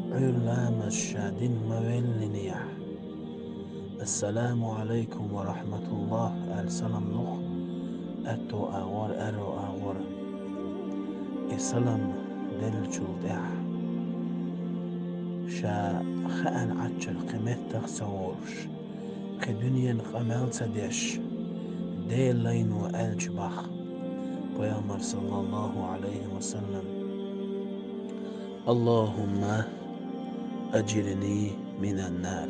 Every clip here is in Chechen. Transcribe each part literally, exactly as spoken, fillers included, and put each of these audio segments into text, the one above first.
Ӏуьйра ламаз ша дина ма веллинехь, «Ассаламу Ӏалайкум ва рахьматуллахӀ», аьлла салам лух, аьтту агӀор, аьрру агӀор. И салам деллачул тӀаьхьа ша хаьана Ӏаччара кхин меттах ца волуш, кхин дуьненан къамел ца деш, Делан лайно аьлча боху Пайхамар, саллаллахӀу Ӏалайхи ва саллам: «АллахӀумма аджирни минан нар».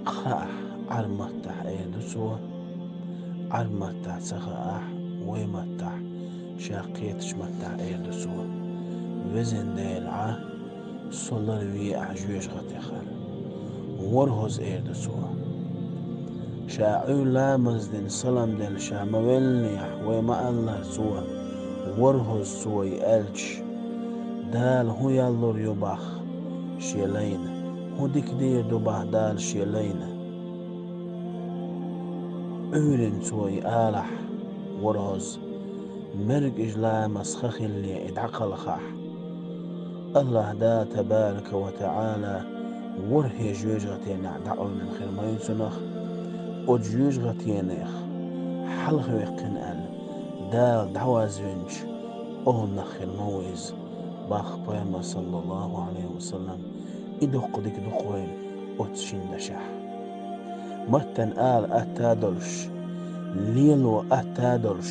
Хаахь, Ӏар маттахь эр ду цо, Ӏар маттахь ца хаахь, вай маттахь, ша кхетачу маттахь эр ду цо: «Везан Дела, Ӏа со ларве ахь жоьжахатех», аьлла. ВорхӀазза эр ду цо. Ша Ӏуьйра ламаз дина салам делла ша ма веллинехь, вай ма-аллара цо, ворхӀазза цо и аьлча: «Дала хӀун яллур ю боху шен лайна? ХӀун дика дийр ду боху Дала шен лайна?» Ӏуьйрина цо и алахь, ворхӀазза, мергаш ламаз хан хилале и дӀакхалхахь, АллахӀ Дала, табарака ва таӀала, ворхӀе жоьжахатенехь дӀакъевлина хир ма ю цунах, оцу жоьжахатенех хьалхаваьккхина аьлла, Дала дӀавазвинчу олханах хир ма ву иза, боху Пайхамар, саллаллахӀу Ӏалайхи ва саллам. И дуккха дика ду-кх вайна оцу шина дашехь. Маттана ала атта а долуш, лело атта а долуш,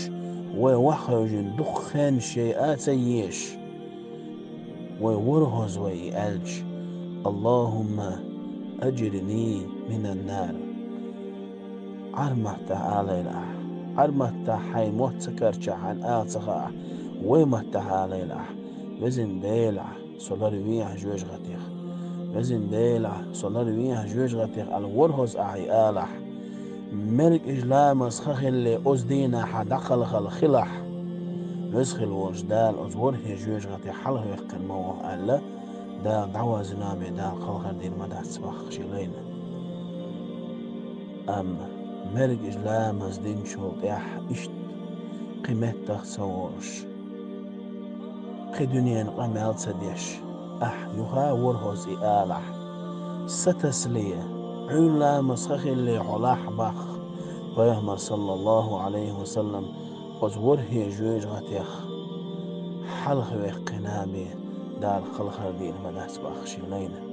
вай охьахевшина дуккха хеннаш яй а ца езаш, вай ворхӀазза вай и аьлча: «АллахӀумма аджирни минан нар». Ӏар маттахь алайла ахь, Ӏар маттахь хьайн мотт ца карчахь, хьайна ала ца хаахь, вай маттахь алайла ахь: «Везан Дела, Ӏа со ларве ахь жоьжахатех. Везан Дела, Ӏа со ларве ахь жоьжахатех», аьлла, ворхӀазза ахь и алахь, мергаш ламаз хан хилале оцу дийнахь хьан дӀакхалхалла хилахь, Веза хилла волчу Дала оцу ворхӀе жоьжахатех хьалхаваьккхина ма ву хьо аьлла, Дала дӀавазвина бен Дала кхалхар дийр ма дац боху шен лайна. Амма мергаш ламаз динчул тӀаьхьа иштта кхин меттах ца волуш, кхин дуьненан къамел ца деш, ахь юха а ворхӀазза и алахь, сатасале, Ӏуьйра ламаз хан хилале хьо лахь боху Пайхамар, саллаллахӀу Ӏалайхи ва саллам, оцу ворхӀе жоьжахатех хьалхаваьккхина бен Дала кхалхар дийр ма дац боху шен лайна.